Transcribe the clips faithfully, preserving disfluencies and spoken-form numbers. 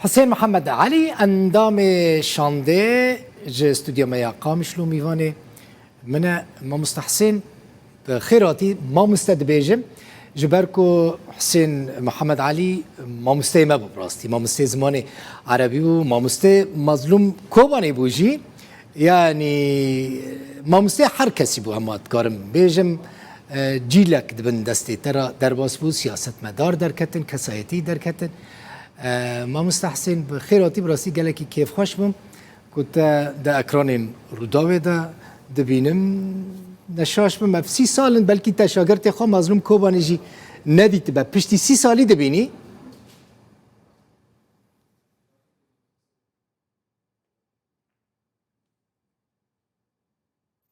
Hisên Mihemed Elî, endamê şandê ji stûdya me ya Qamişlo mîvanê min e. Mamoste Hisên, bi xêr hatî, mamoste dibêjim. Ji ber ku Hisên Mihemed Elî mamosteyê me bû, bi rastî mamosteyê zimanê erebî bû, mamosteyê Mazlûm Kobanê bû jî. Yanî, mamosteyê her kesî bû, hema dikarim bêjim, e, cîlek di bin destê te re derbas bû, siyasetmedar derketin, kesayetî derketin. E, Mamoste Hisên, bi xêr hatî, bi rastî gelekî kêfxweş bûm ku te di ekranên Rûdawê de dibînim. Ne şaş bim, ev sî sal in, belkî te şagirtê xwe Mazlûm Kobanê jî nedîtibe. Piştî sî salî dibînî.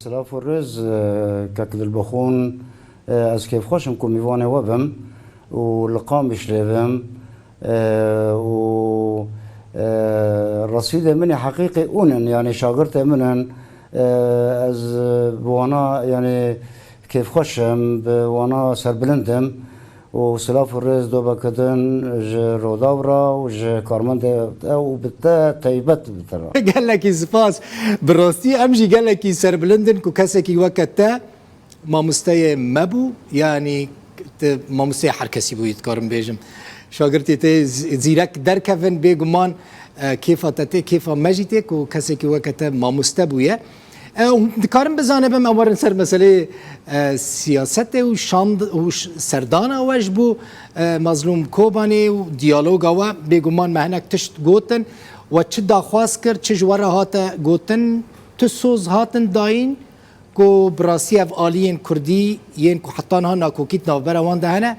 Silav û rêz, e, kek Dilbixûn, e, ez kêfxweş im ku mîvanê we bim û li Qamişlê bim, e, û, e, resîdê min ê heqîqî hûn in, yanî şagirtê min in. E, ez, e, bi wana, yanî kêfxweş im, bi wana serbilind im. û silav û rêz do bike din ji Rodaw re û ji karmendê te û bi te taybet bi te re. Gelekî spas. Bi rastî em jî gelekî serbilind in ku kesekî weke te mamosteyê me bû, yanî tu mamosteyê her kesî bûyî, dikarim bêjim. Şagirtê te z-, zîrek derkevin, bêguman, e, kêfa te tê, kêfa me jî tê ku kesekî weke te mamoste bûye. E, hûn dikarin bizane bim, em werin ser meseleyê, e, siyasetê û şand û ş-, serdana we ji bo, e, Mazlûm Kobanê û diyaloga we, bêguman me hinek tişt gotin. We çi daxwaz kir, çi ji we re hate gotin, tu soz hatin dayîn ku bi rastî ev aliyên kurdî yên ku heta niha nakokî di navbera wan de hene,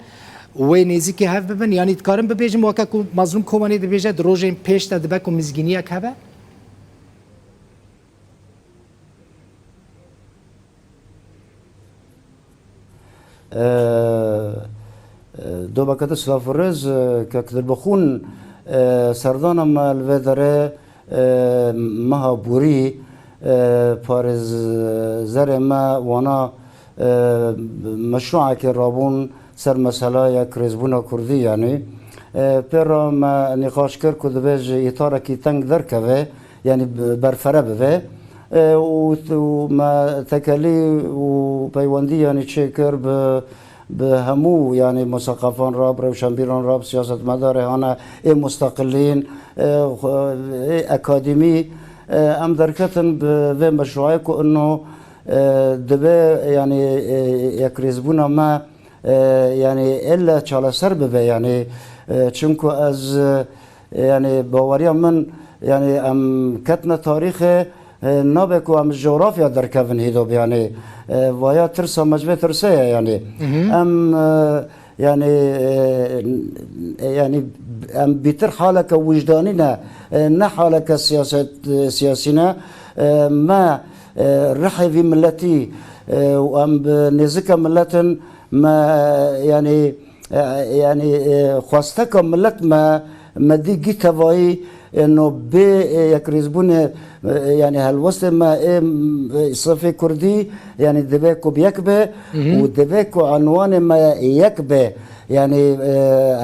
wê nêzîkî hev bibin? Yanî dikarin bibêjim, weke ku Mazlûm Kobanê dibêje, di rojên pêş de dibe ku mizgîniyek hebe? E, e, Dobeke te silav û rêz, e, kek Dilbixûn, e, serdana me li vê derê, e, meha borî, e, parêzerê me wana, e, meşrûekê rabûn ser mesela yekrêzbûna kurdî, yanî, e, pê re me nîqaş kir ku divê ji îtarekî teng derkeve, yanî b-, berfere bibe. E, û, û me tekelî û peywendî, yanî, çêkir bi, bi hemû, yanî, museqefan re, bi rewşenbîran re, bi siyasetmedarê hane ê musteqilîn, e, xwe-, ê akademî, e, em derketin bi vê meşrûeyê ku ino, e, dibe, yanî, e, yekrêzbûna me, e, yanî, elle çaleser bibe, yanî, e, çimku ez, e, yanî, baweriya min, yanî, em ketine tarîxê, e, nabe ku em ji cografya derkevin hîdo, yanî, e, vaya tirsa me ji vê tirsê ye, yanî. Em, e, yanî, e, yanî, em bîtir haleke wijdanî ne, e, ne haleke siyaset, e, siyasî ne. E, me, e, rihê vî miletî, e, û em bi nêzike miletin, me, yanî, e, yanî, e, xwesteka milet me, me dî gî tevayî, e, no bê, e, yekrêzbûnê, e, yanî helwestê me ê, e, sifê kurdî, yanî divê ku bi yek be û divê ku enwanê me yek be. Yanî, e,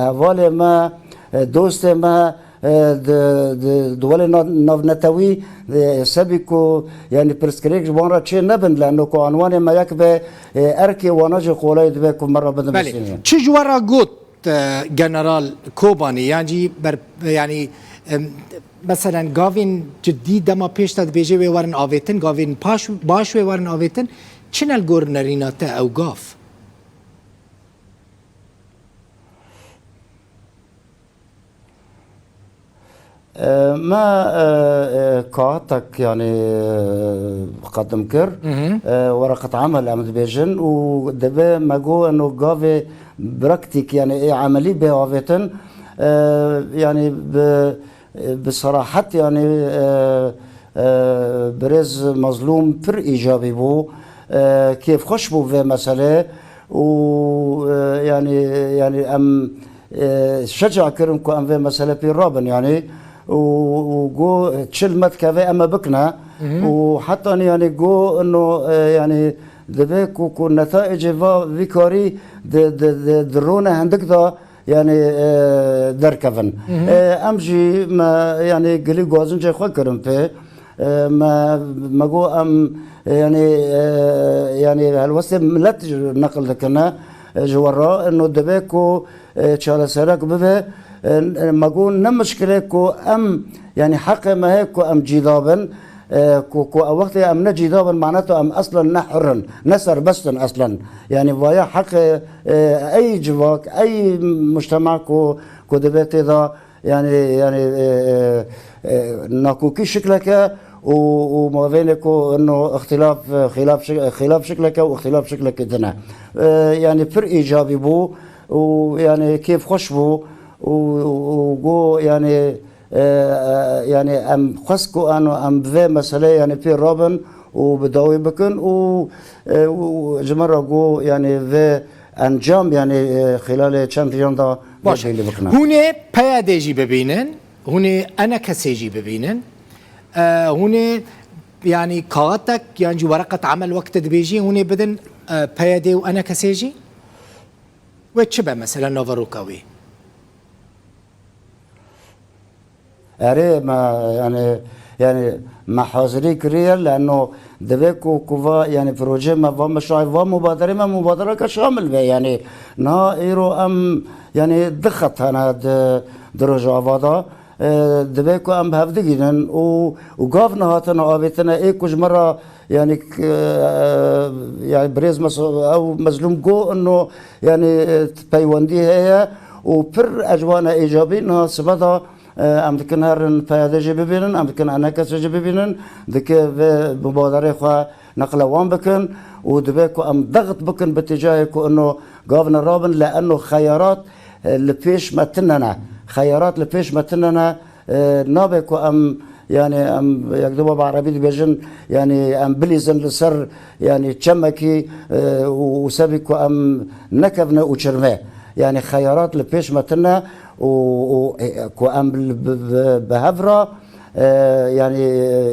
hevalê me, e, dostê me, e, di, di, di welê na-, navnetewî, e, sebî ku, yanî, pirsgirêk ji wan re çê nebin, leno ku anwanê me yek be, e, erkê wana jî qolay dibe ku me re bidin. Belê. Bistînin. Çi ji we re got, e, General Kobanî, yan jî ber-, yanî, em, meselen, gavên cidî dema pêş de dibêje wê werin avêtin, gavên paş, baş wê werin avêtin, çi ne li gor nerîna te ew gav? E, me, e, e, kahetek, yanî, e, qedim kir. E, wereqet emel em dibêjin û dibe me got, eno gavê praktîk, yanî ê emelî bê avêtin. E, yanî bi, bi serahet, yanî, e, e, birêz Mazlûm pir îcabî bû. E, kêfxweş bû vê meselê û, e, yanî, yanî em e, şeca kirin ku em vê mesele pê rabin, yanî, û, û got, çi li me dikeve em ê bikine. Û hetanî, yanî, got, ino, e, yanî, divê ku, ku netayecê va vî karî di, di, di, di rone hindik de, yani, e, derkevin. E, em jî me, yani, gilî gazincê xwe kirin pê. E, me, me got em, e, yani, e, yani, helwestê millet ji, neqil dikine, e, ji we re. Ino dibe ku, e, çareserek bibe. E, me got ne mişkile ku em, yani, heqê me heye ku em cîda bin. E, ku, ku ew wextê em ne cîda bin, maneto em eslen ne hur in, ne serbest in eslen. Yani, vaya heqê, e, ey civak, ey mujtema ku, ku dibe tê de, yani, yani, e, e, e, nakokî şikleke û, û mavênê ku ino îxtîlaf, e, xîlaf şik-, xîlaf şikleke û îxtîlaf şikleke din e. E, yani, pir îcabî bû û, yani, kêfxweş bû û, û, û got, yani, e, e, yani, em xwest ku ano em bi vê meseleyê, yani, pê rabin û bi dawî bikin û, e, û, û ji me re got, yani, vê encam, yani, e, xîlalê çend riyan da Baş. Belli bikine. Hûn ê P Y D jî bibînin, hûn ê E N K S jî bibînin. E, hûn ê, yani, kaxetek yan jî wereqet emel wek te dibêjî, hûn ê bidin, e, P Y D û E N K S jî? Wê çi be mesela naveroka wî? Erê, me, yani, yani, me hazirî kiriye, leno divê ku, ku va, yani, projê me va, meşayê va, mubaderê me, mubadereke şamil be, yani, niha îro em, yani, di xet hene di, di Rojava de, e, divê ku em bi hev digînin û, û gav nehatine avêtine, ê ku ji me re, yani, k-, e, yani, birêz mes-, ew Mezlûm got, ino, yani, e, peywendî heye û pir ecwane îcabî niha sibe de, e, em dikin herin P Y D jî bibînin, em dikin E N K S jî bibînin, dike vê mubaderê xwe neqle wan bikin û dibe ku em dext bikin bi tîcayê ku ino gavne rabin, le eno xeyarat, e, li pêş me tine ne. Xeyarat li pêş me tine ne, e, nabe ku em, yani, em, yek du baba erebî dibêjin, yani, em bilîzin li ser, yani, çemekî, e, û, û sebî ku em nekevne û çirme. Yani, xeyarat li pêş me tine û, û, e, ku em bi, bi, bi, bi hev re, e, yani,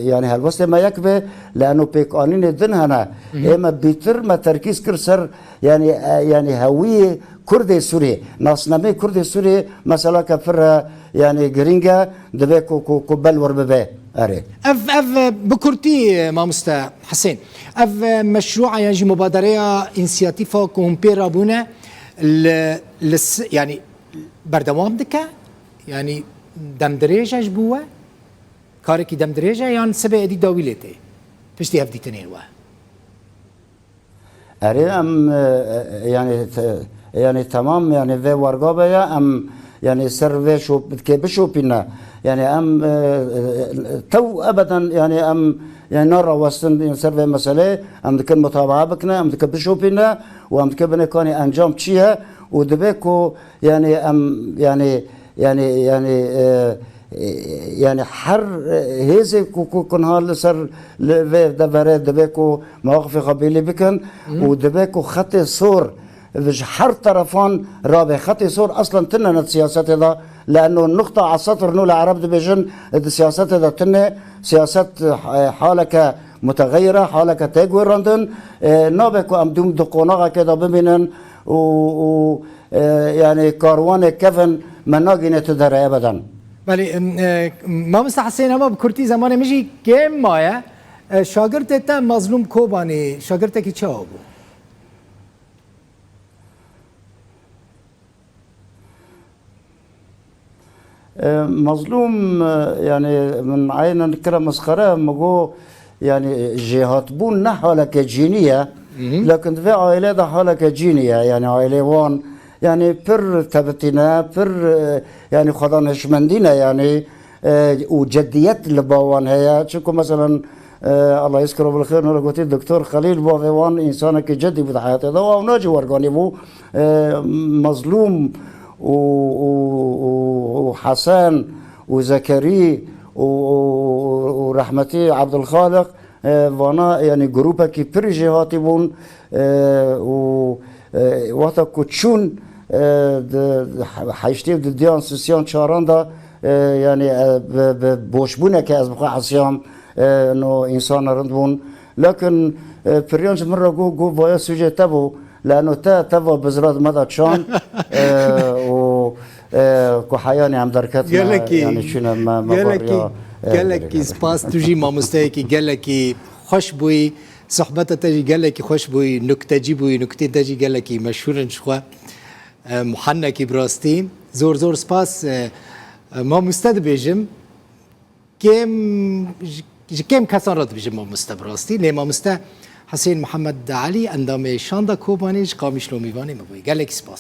yani, helwestê me yek be, leno pêkanînê din hene. Ê me bîtir me terkîz kir ser, yani, e, yani, hewiyê Kurdê Sûriyê, nasnameyê Kurdê Sûriyê, mesela ke pir, e, yani, girîng e, dibe ku, ku, ku belwer bibe. Erê. Ev, ev, e, bi kurtî, e, mamoste Hesên, ev, e, meşrûa yan jî mubadereya, însiyatîfa ku hûn pê rabûne, li, li s-, yani, berdewam dike? Yani, demdirêj e ji bo we? Karekî demdirêj e yan sibê êdî dawî lê tê? Piştî hevdîtinên we? Erê, em, e, e, yani, te-, yani, temam, yani, vê werga be ya, em, yani, ser vê şop-, dikê bişopîne. Yani, em, e, e, tew ebeden, yani, em, yani, narawestin, yani, ser vê meselê, em dikin mutabaa bikine, em dikin bişopîne û em dikin binê kanî encam çi ye û dibe ku, yani, em, yani, yani, yani, e, e, yani, her, e, hêzê ku, ku, ku niha li ser li vê deverê dibe ku mewaqifê xwe bêlî bikin û dibe ku xetê sor ji her terefan rabe. Xetê sor eslen tine ne di siyasetê de, leno nuqta esad rino li ereb dibêjin, di siyasetê de tine. Siyaset, e, haleke mutexeyir e, haleke tê guherandin. E, nabe ku em dûm di qonaxekê de bimînin û, û, e, yani karwanê kevin me nagîne tu derê ebeden. Belê, em, e, mamoste Hesên, hema bi kurtî, zemanê min jî kêm maye. E, şagirtê te Mazlûm Kobanî, şagirtekî çawa bû? E, Mazlûm, e, yani, min eynen kire mesxere, min got, yani, jêhatbûn ne haleke cînî ye, lakin di vê aîlê de haleke cînî ye, yani, aîlê wan, yani, pir tebitî ne, pir, e, yani, xwedan hişmendî ne, yani, e, û ceddiyet li ba wan heye. Çunku, meselen, e, Allah yezkuru bil xêr, nûra gotî, Doktor Xelîl, bavê wan, însanekî ceddî bû di heyatê de, û ew nacî werganî bû. E, Mazlûm û, û, û, û Hesen û Zekerî û, û, û, û rehmetî Ebdulxaliq, e, vana, yani, grûpekî pir jêhatî bûn, e, û, e, wexta ku çûn, e, di, di heştê û dudiyan, sisiyan, çaran de, e, yani, e, bi, bi boşbûneke ez bi xwe hesiyam, e, no însan rind bûn. Lakin, e, piriyan ji min re got, got, vaya sûcê te bû, leno te, te va bizra di me de çan, e, û E, ku heyanî em derketine, Gelekî, yanî çûne me, me gelekî, bariya, e, gelekî gelekî. Spas. Tu jî mamosteyekî gelekî xweş bûyî. Sohbeta te jî gelekî xweş bûyî, nuktecî bûyî, nuktê te jî gelekî meşhûr in ji xwe. E, muhennekî bi rastî. Zor zor spas. E, e, mamoste dibêjim. Kêm, ji, ji kêm kesan re dibêjim mamoste bi rastî. Lê mamoste Husên Mihemed Elî, endamê Şanda Kobanê ji Qamişlo mîvanê me bûyî. Gelekî spas.